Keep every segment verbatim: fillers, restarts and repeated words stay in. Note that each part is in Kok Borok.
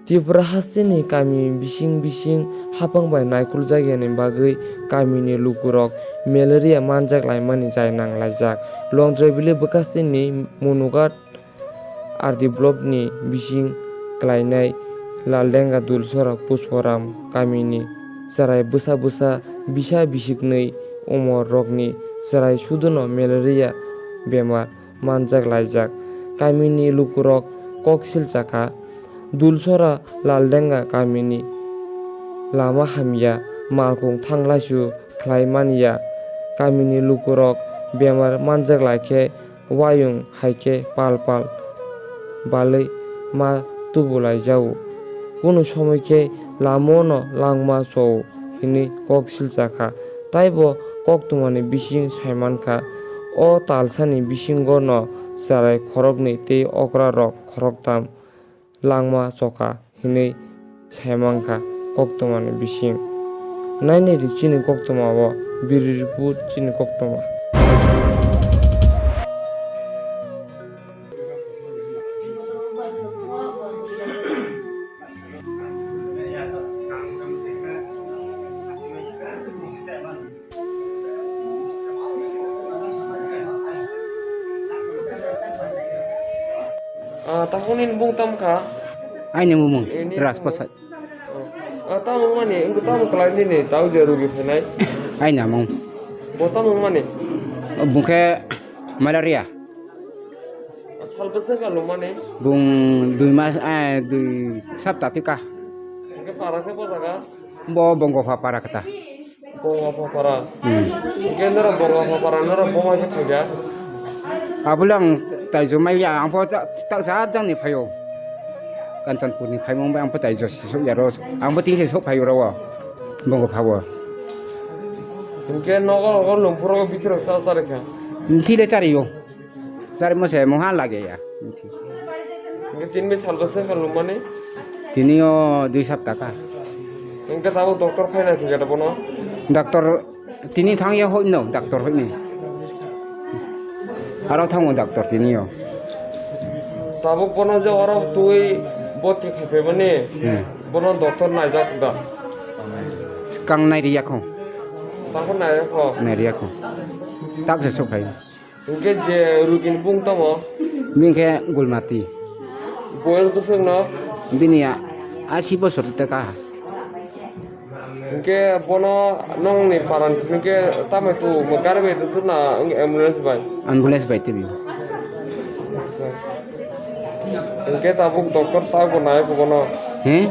Tripura hasteni kami bising bising hapang bai naikoljakya ni bagwi kamini lukurok malaria manjak laimani jai nang laijak. Longtraibili bwkhaste ni Munughat R D block ni bising klainai Laldenga Dulsora Pusporam kamini chwrai bwsa bwsa bisa bisiknwi umor rokni chwrai suduno malaria bemar manjak laijak. Kamini lukurok kok silchakha. Dulsora Laldenga kamini lama hamya, malkhung thanglaisu khlai manya. Kamini lukurok bemar manjak laikhe wayung haikhe pal pal balwi ma tubulaijago. Kunu somoi khe lamao no langma chao hinwi kok silchakha. Taibo koktwmani bising saimankha, o talsani bisingo no chwrai khoroknwi tei okrarok khoroktham langma chokha hinwi saimankha koktwmani bising. Nainai di chini koktwma o, biri riput chini koktwma. Ah, takhuk nini bung tamo kha? Aini bumung Ini Rajprasad. Ah, tamo mani, wngkha tamo kwlai nini tau je rugi phainai? Aini amung. Bo tamo mani? Bung khe malaria. Sal bwswk ka lumani? Bung dui mas, eh, dui sapta twi ka. Hwnkhe para khe bo jaga? Bo Bongopha para kata. Bongopha para. Hmm. Hwnkhe norok Bongopha para norok boma khe phaikha? Abole ang taijomai ya, ang pho ta-, ta-, sa jang ni phaio. Kanchanpur ni phaimung bai ang pho taijo si sok ya ro. Ang pho tin se sok phaio ro. Bongopha o. Hwnkhe nogo nogo lungphuru bikhirok cha cha rikha? Thile chario. Sari mo se moha lage ya. Hingke tini bai sal bwswk wngkha lumani? Tini o dui sapta ka. Hingke tabuk doctor phaina thwikhe bono? Doctor tini thang ya hoi no, doctor hoi ni. Aro thango doctor tini o. Tabuk bono je oro twi boti khaipai mani. Hmm. Bono doctor naijak da. Kang nai riya kho. Tamo nai kho. Nai riya kho. Tak se sok phai. Hingke je rugini bung tamo? Bini khe Gulmati. Boyos bwswk no? Bini a-, asi bosor tei kaha. Hingke bono nongni paran hingke tamo tu gari bai tu na ambulance bai? Ambulance bai tibio. Hingke tabuk doctor tabuk nai bono? He?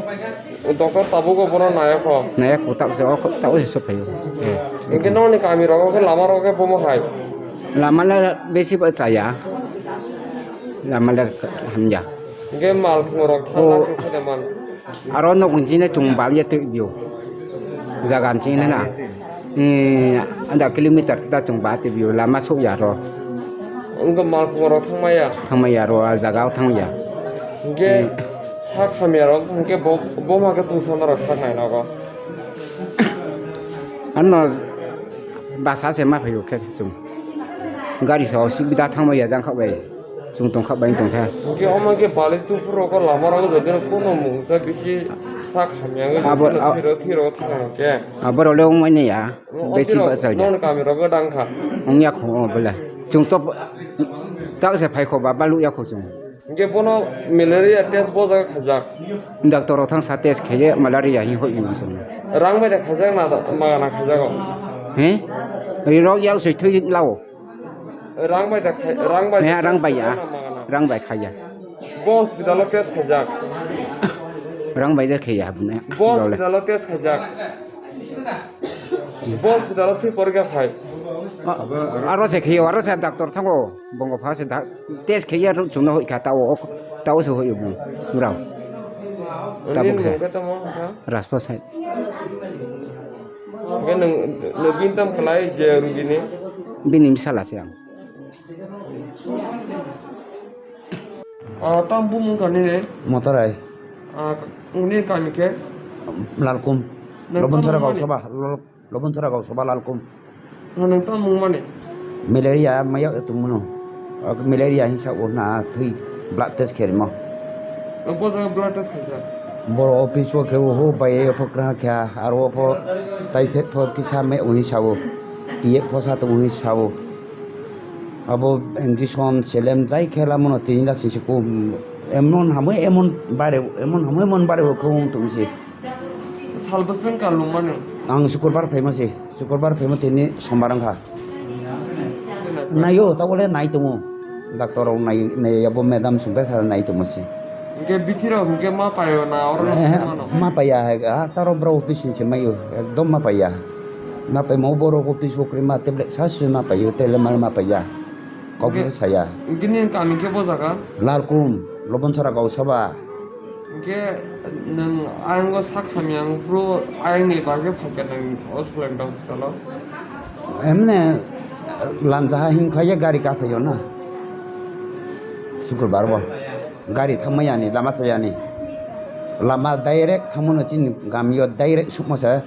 Doctor tabuk bono nai kho? Nai kho, tak se, o kho, tak se sok phaio. Hingke nongni kami rogo khe lama rogo khe bomo hai? Lama le besi bo chaya. Lama le hamya. Hingke mal khungrok thang O. Thang khe man. Aro nok nchini chwng bal ya twi bio. Jaga nchini na. Eh, anda kilometer ta chwng ba twi bio lama sok ya ro. Wngkha mal khungrok thang maya. Thang maya ro, a jaga o thang ya. Hingke Eh. Sak hamya rok hingke bo, bo ma khe tungsa norok sak nai nogo. Ano basa se ma phaio khe chwng. Gari sa o subida thang maya jang kha bai. Chwng tong kha bai tong kha. Hingke omo khe bali tuphur rok lama rok jodi no kono mungsa bisi sak hamya wngwi Abo, mungsa a- thiro thiro thang khe. Abo rok le wng manya ya. Besi ba chal ya. Nong kami rogo dang kha. Wng ya kho, o bole. Chwng to tak se phai kho ba, balu ya kho chwng. Hingke bono malaria test bo jaga khajak. Doctor rok thang sa test kheye malaria hi hoi yung chwng. Rang bai da khajak na magana khajak o? He? Ri rok yak soi thoi lao. Rang bai da khai-, rang bai Ne, da rang bai ya. Khajak na magana. Rang bai khaya. Bo hospital o test khajak. Rang bai ja khaya bune. Bo Role. Hospital o test khajak. Bo hospital o twi porikha phai. A-, aro se khiyo, aro se doctor thango. Bongo pha se da-, test khiya ro chungno hoi kha, tao, tao se hoi bung. Murao. Tabuk se. Nini mung khe tamo wngkha? Rajpasai. Hingke nwng, nwng bini tamo khlai je rugini? Bini bwsala se ang. Ah, tamo bumung kha nini? Motorai. Ah, nini kami khe? Lalkum. Nwng Lobonsora tamo mani? Gausaba, Lo-, Lobonsora Gausaba Lalkum. Ah, nwng tamo mung mani? Malaria maya tongmano. Ah, malaria hinsa o na thwi blood test kherimo. Nwng bo jaga blood test khaijak? Boro office o khe o ho bai o pho kwrwng kha, aro o pho tai phek pho kisa me ui sao, P F pho sa tong ui sao. Abo injection selem jai khe lamo no tini da sisi ko emon hamui emon bare, emon hamui emon bare o khe wng tong si. Salbwswng kal nung mani? Ang sukurbar phaima si, sukurbar phaima tini sombar wng kha. Naio, tabole nai tongo. Doctor rok nai, nai abo madam sumpai kha nai tongo se. Hingke bithi rok hingke ma paio na oro Eh, mano? Ma paiya, hasta rok bro office ni se maio, ekdom ma paiya. Ma paimo borok office o kwrwi ma tablet sa se ma paio, tele mal ma paiya. Kok Hingke, saya. Hingke ni kami ke bo jaga? Lalkum, Lobonsora Gausaba. Hingke nwng ayang o sak samyang phuru ayang ni bagwi phaikha nwng o Sulengra hospital o? Emne lanjaha himkhlaiya gari kaphaio na. Sukurbar bo gari thangmaya ni lama chaya ni. Lama direct thangmano chini gamio direct sukmasa.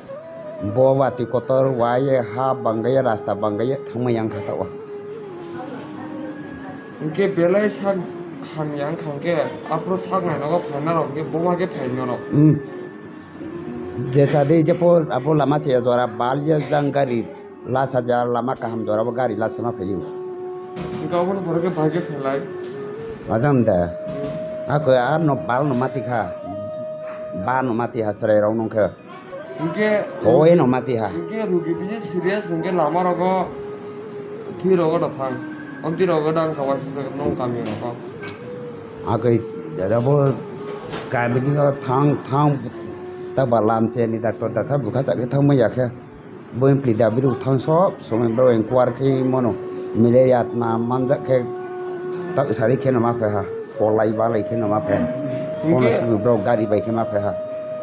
Bo watwi kotor waiye ha bangaiye rasta bangaiye thangmaya wngkha ta o. Hingke belai sak hamya wngkha hingke aphuru sak nainogo phainarok hingke boma khe phainarok. Hmm. Je chadi je po abo lama chaya jora bal ya jang gari lasa ja lama kaham jora bo gari lasa ma phaio. Hingke obono borok khe bai khe phailai. Ajang da. Hmm. Ako ar no bal no mati kha. Ba no mati ha chwrai rok nung khe. Hingke Hoi no mati ha. Hingke rugi bini serious hingke lama rogo thwi rogo da thang. Omti rogo da wngkha waisa se nong kami rogo. Agoi dada bo kami ni o thang thang ta ba lam se ni doctor da sa bukha chakhe thang ma ya khe. Bo pli da biru thang sob somoi bro inquire khe mano malaria ma manjak khe tak sari khe no ma phe ha. Kolai balai khe no ma phe. Kono Hingke simi bro gari bai khe ma phe ha.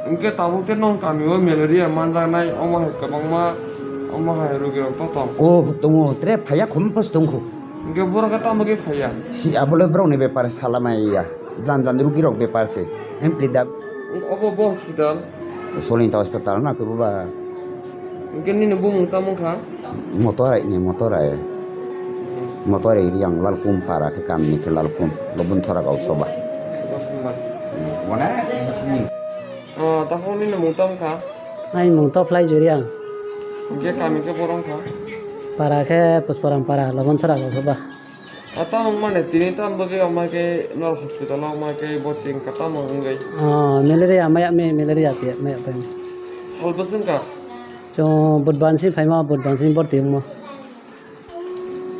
Hingke tabuk te nong kami o malaria manjaknai omo hai kwbangma omo hai rugi rok to tong. O tongo tre phaya khum pas tongkho. Hingke borok khe tamo khe phaya. Si abole borok ni bepar salamai ya. Jan jan rugi rok bepar se. Empli da Obo bo hospital. Solinta hospital na khe buba. Hingke nini bumung tamo wngkha? Motorai ni, motorai. Motorai Riang Lalkum para khe kamni khe Lalkum, Lobonsora Gausaba. Wane sini. O, takhuk nini mung tamo wngkha? Ai mung to Phlai Juriang. Hingke kami khe boro wngkha? Para khe Pusparam para, Lobonsora Gausaba. A tamo wngmani tini tamo bagwi wngma khe norok hospital o wngma khe bo chwng kwtamo wngwi. Oh, malaria maya me, malaria pe, maya pe. Sal bwswk wngkha? Chwng budbar si phaima, budbar si borti wngmo.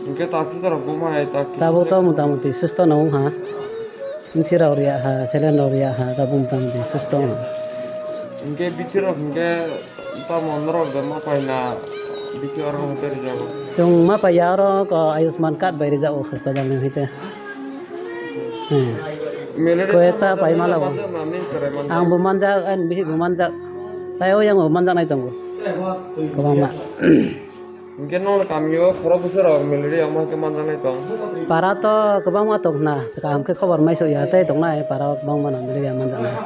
Hingke ta phi rok bo mai ta. Tabuk to mota moti susto no wngha. Bwthai rok riya ha, saline rok riya ha, tabuk mota moti susto wngha. Hingke bwthai rok hingke Tamo norok da ma paina, bisi oro hwnkhe rijago. Chwng ma paiya oro ko Ayushman card bai rijak o hospital ni hwnkhe. Hmm. Malaria Ko ekta tamo pai da malago. Manjak na nini kwrai manjak? Ang bo manjak, ani bihik bo manjak. Tai o yang bo manjak nai tongo. Kwbangma. Hwnkhe nono kamio khorok bwsarok malaria omo hwnkhe manjaknai tong? Para to kwbangma tongna, kaham khe khobor maiso ya tei tongnai para o kwbangma no malaria manjaknai.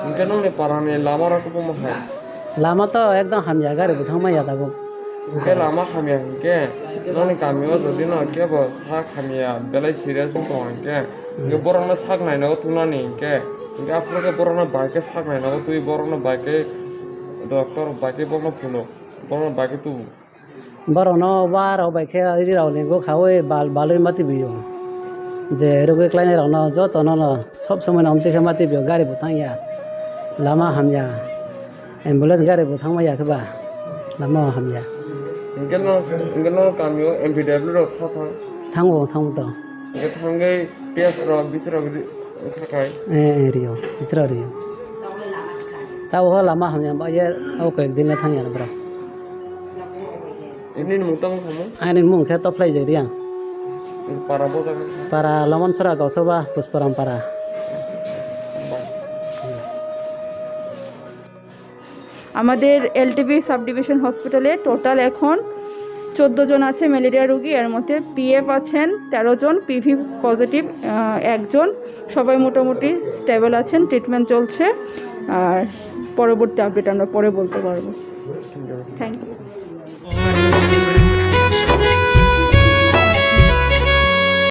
Hwnkhe nongni parani lama rok kwbangma hai? Lama to ekdom hamya, gari bo thangmaya tabuk. Hwnkhe lama hamya hwnkhe nongni kamio jodi no kebo sak hamya belai serious wng tong hwnkhe, hwnkhe borokno sak naina o thunani hwnkhe, hwnkhe aphuru khe borokno bai khe sak naina o twi borokno bai khe doctor bai khe borokno phunuk. Borokno bai khe tubu. Borokno wa rok bai khe ree rok ni bwkha ui bal balwi ma tibio. Je rugwi klainai rokno jotono no sob somoi no omtwi khe ma tibio, gari bo thangya. Lama hamya. Ambulance gari bo thangma ya khe ba. Lama hamya. Hwnkhe no, hwnkhe no kamio M P W rok kha thang? Thango, thango to. Hwnkhe thangwi test rok, bisi rok ri-, wngkha kai? Eh, eh, rio. Bisi rok rio. Tabo ho lama hamya ba ye, o koi din le thangya bro. Nini mung tamo kamo? Ani mung khe Tophlai Jai Riang. Para bo jaga? Para Lomonsora Gausaba, Pusparam para. আমাদের LTB sub division হসপিটালে টোটাল এখন চোদ্দ জন আছে ম্যালেরিয়া রোগী, এর মধ্যে পিএফ আছেন তেরো জন, পিভি পজিটিভ একজন। সবাই মোটামুটি স্টেবল আছেন, ট্রিটমেন্ট চলছে। আর পরবর্তী আপডেট আমরা পরে বলতে পারবো। Thank you.